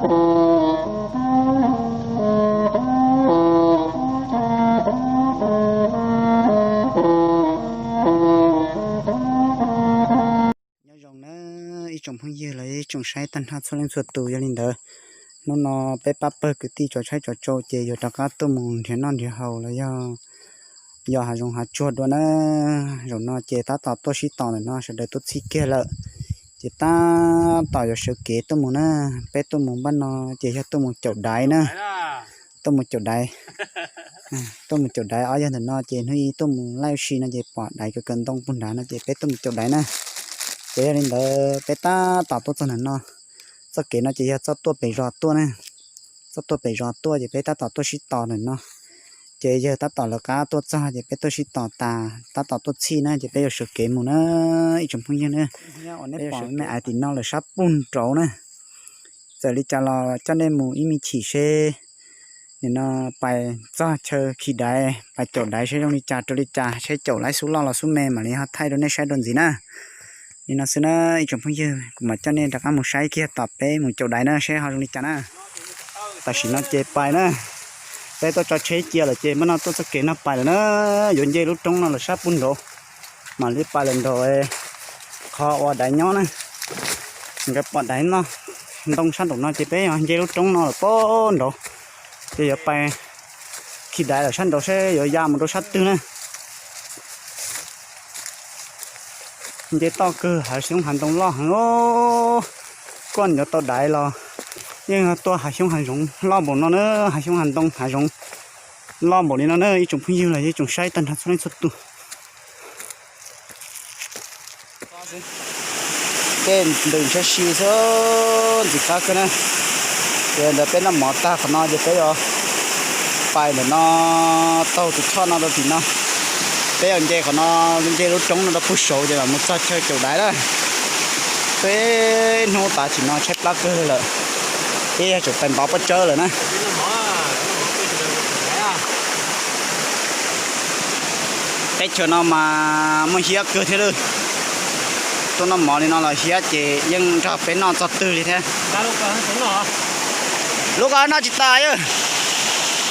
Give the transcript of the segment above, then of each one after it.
Nyob zoo na ib tsoom phooj ywg los ib tsoom saib tag nrho txhua leej txhua tus, yog li ntawd hnub no peb pab pawg kwv tij tso tshaib tso tsau ces yuav rov qab tuaj mus nrhiav noj nrhiav haus los yog yos hav zoov hav tsuag dua na. Zaum no ces tab tom tuaj sib tos ntawm no sawv daws tuaj txhij kiag lawm, ces tab tom yuav sawv kev tuaj mus na. Peb tuaj mus npaj no ces yog tuaj mus caum daiv na, tuaj mus caum daiv. Tuaj mus caum daiv ob yawg ntawm no ces hnub ib tuaj mus laij ua si no ces pom daiv kaw kaw ntoo puag nrad no ces peb tuaj mus caum daiv na. Ces yog li ntawd peb tab tom tuaj txog ntawm no, txoj kev no ces yog txoj tuaj pem zos tuaj na, txoj tuaj pem zos tuaj ces peb tab tom tuaj sib tos ntawm no. Ces yawg tab tom lawv qab tuaj txog ces peb tuaj sib tos tas tab tom tuaj txhij na ces peb yuav sawv kev mus na ib tsoom phooj ywg na. Peb yuav sawv me ais tim no lawm sab puag nraud na. Txawm li cas los coj nej mus ib me chim seb nim no pais txog chaw khi daiv pais caum daiv seb zoo li cas rau li cas, seb caum laib xub loj los xub me mam li ho thaij rau nej saib dua ntxiv na. Li no xwb na ib tsoom phooj ywg, kuv mam coj nej rov qab mus saib kiag tom peb mus caum daiv na seb ho zoo li cas na. Tam sim no ces pais na, peb tuaj tso tsheb cia lawm ces mam no tuaj txoj kev no pais lawm na. Yuav nce lub roob no lawm sab puag nraud, mam li pais lawm nraum qhov uas daiv nyob na. Nkawd pom daiv noj ntoo sab nraum no ces peb yog nce lub roob no lawm puag nraud, ces yuav pais khi daiv lawm sab nraud seb yuav ya mus rau sab twg na. Nce toj kawg hav xyoob hav ntoo loj heev. Koj yuav tau daiv los yeej tuaj hav xyoob hav zoov loj npaum no na, hav xyoob hav ntoo hav zoov loj npaum li no na ib tsoom phooj ywg los ib tsoom saib tag nrho txhua leej txhua tus. Tej ntws ntshav si xwb, ntxim qab kawg na. Ces ntawd peb noj mov tag qhov no ces peb yuav pais ntawm no taug tus choj no rau tim no. Peb yuav nce qhov no, nce lub roob no rau puag saud ces mam mus txog chaw caum daiv na. Peb hnub tav sim no tshaib plab kawg lawm, peb yuav tsum pais ntov pob tsawb lawm na. Teb chaws no mas muaj hiab kawg thiab lawm. Tuaj noj mov li no los hiab ces yeej nrog peb noj txog twg li thiab. Lub ko noj tsis tas yawg.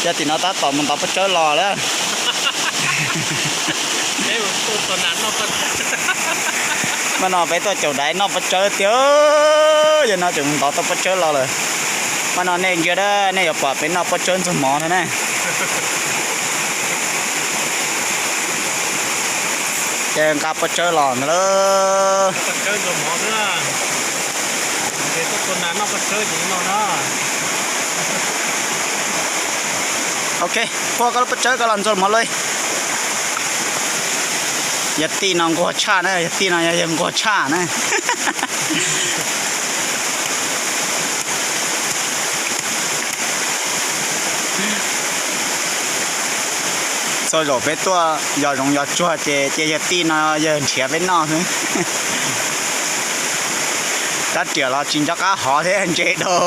Yog tim no tab tom mus ntov pob tsawb los lawm. Mas no peb tuaj caum daiv noj pob tsawb tiag, yog no tseem mus ntov tau pob tsawb los lawm. Mas no nej ntsia na, nej yuav pom peb noj pob tsawb ntxuag mov no na. Ces nqa pob tsawb los ntag lauj. Ok, phua koj lub pob tsawb koj los ntxuag mov lauj. Yog tij no nquag tshaj na, yog tij no yog yawg nquag tshaj na. Txhua zaum peb tuaj yos zoov yos tsuag ces cia yawg tij no yawg nrhiav peb noj xwb. Rab riam los tsis nco qab hov thiab ntse dhau.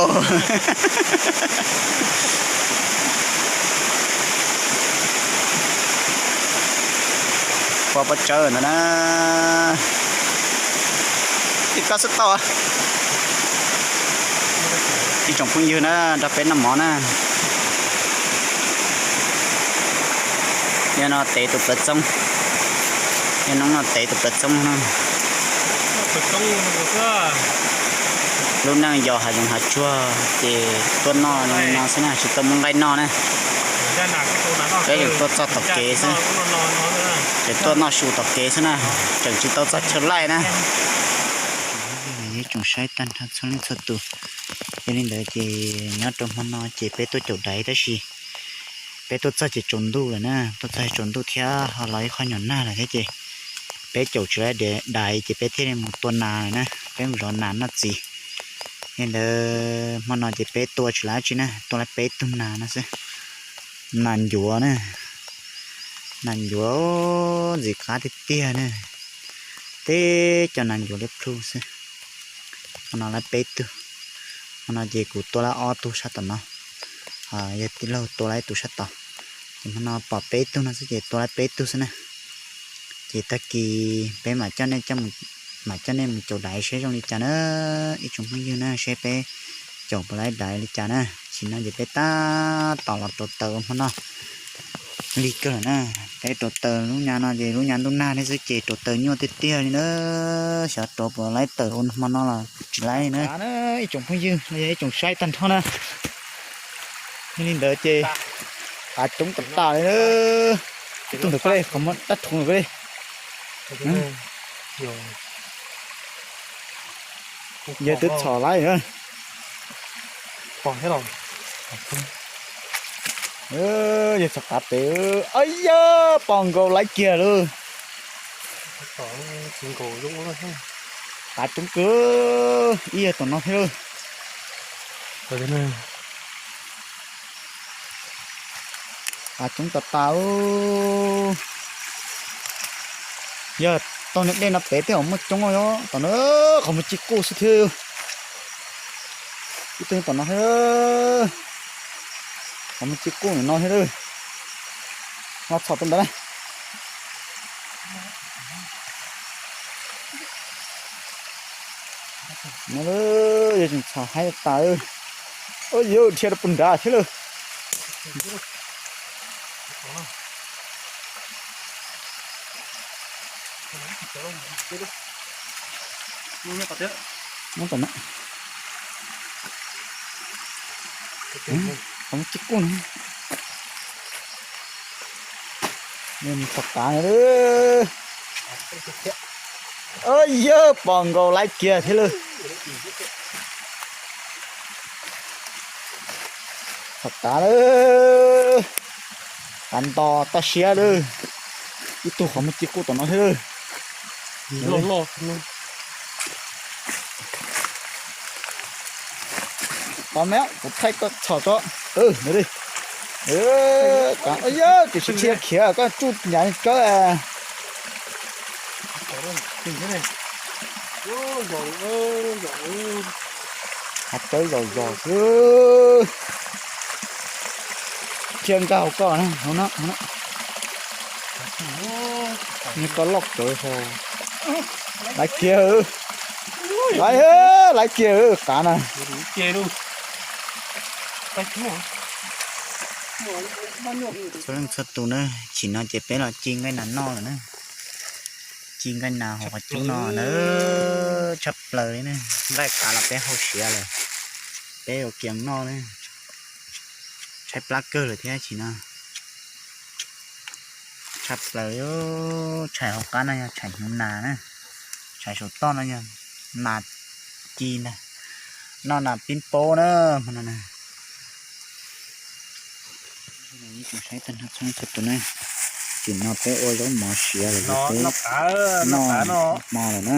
Phua pob tsawb ntawd na. Ib kab xub tau. Ib tsoom phooj ywg na, nrog peb noj mov na. Yog no tev tus plawv txoob, yog no no tev tus plawv txoob na. Lub neej yos hav zoov hav tsuag ces tuaj noj no xwb na, tsis tuaj muab nqaij noj na. Peb yeej tuaj txog tom kev xwb, ces tuaj noj su tom kev xwb na, tseem tsis tau txog chaw laij na. Ib tsoom saib tag nrho txhua leej txhua tus, yog li ntawd ces nyob rau hmo no ces peb tuaj caum daiv tab sis peb tuaj txog ces tsaus ntuj lawm na, tuaj txog tsaus ntuj thiab ho los ib qho nyuam nag lawm thiab ces peb caum tsis laib daiv ces peb thiaj li mus tua nas lawm na, peb mus zov nas noj txiv. Yog li ntawd hmo no ces peb tua tsis laib dab tsi na, tua laib peb tug nas no xwb. Nas ncuav na, nas ncuav ntxim qab tiag tiag na, teb cov nas ncuav liab plhu xwb. Hmo no laib peb tug, hmo no ces kuv tua laib ob tug sab tom no, yog tij laug tua laib ib tug sab tod, ces hmo no pom peb tug no xwb ces tua laib peb tug xwb na. Ces tag kis peb mam coj nej, mam coj nej mus caum daiv seb zoo li cas na, ib tsoom phooj ywg na, seb peb caum puas laib daiv li cas na. Tam sim no ces peb tab tom los rauv taws ua hmo noj li kawg lawm na. Peb rauv taws lub nyab no ces lub nyab ntuj nag thiab xwb ces rauv taws nyuaj tiag tiag li na. Xyov rauv puas laib taws ua hmo noj los tsis laib li na. Ib tsoom phooj ywg los yog ib tsoom saib tag nrho na, yog li ntawd ces qav coob tas tas li na. Tus ntawm ko li, qhov muag dab thuv ntawm ko li. Yawg twb txhom laib. Yawg txhom qav pem, yawg pom nkaus laib kiag lawm. Qav coob kawg, ib yawg tom no thiab lawm. Qav coob tas tas. Yog tau niag dej no pem tej zaum muaj coob os, tom no qhov muag ci kuj xwb thiab. Ib tug tom no thiab, qhov muag ci kuj ntawm no thiab. Los txhom tus ntawd na. No yawg tseem txhom haib tas. Yawg dhia rau puag nrad thiab lawm. Qhov muag ci kuj no. Txhom qav na. Yawg pom nkaus laib kiag thiab lawm. Txhom qav lawm. Qav nto toj siab lawm. Ib tug qhov muag ci kuj tom no thiab lawm. Tos me, kuv thaij koj txhom tso. Yawg, tiam sis tsis khiav, koj tsuj nyav kawg. Hav cawv zos zos xwb. Cia nkag hauv koj na, hauv no, hauv no. Nws koj loj kawg ho. Laib kiag, laib, laib kiag qav na. Txhua leej txhua tus na, tam sim no ces peb los ci nqaij nas noj lawm na. Ci nqaij nas hauv qhov cub no na, tshaj plaws li na. Nqaij qav los peb hau siav lawm, peb ua kiav noj na. Tshaib plab kawg lawm thiab tam sim no. Tshaj plaws, tshais hauv qab no yog tshais hnyuv nas na, tshais saum toj no yog nas ci ntag, noj nas pib paub na. Hmo no na, ib tsoom saib tag nrho txhua leej txhua tus na, tam sim no peb ua zaub mov siav lawm, peb noj hmo lawm na.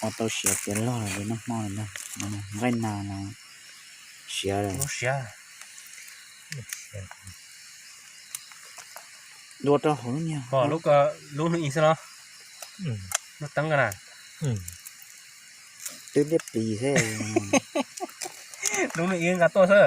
Ua tau siav tiav log lawm, noj hmo lawm ntag. Nqaij nas no siav lawm. Dua rau hauv lub niag lub hnub i xwb los, lub teeb ko na, twb liab plis xwb. Lub hnub i nqa tuaj xwb.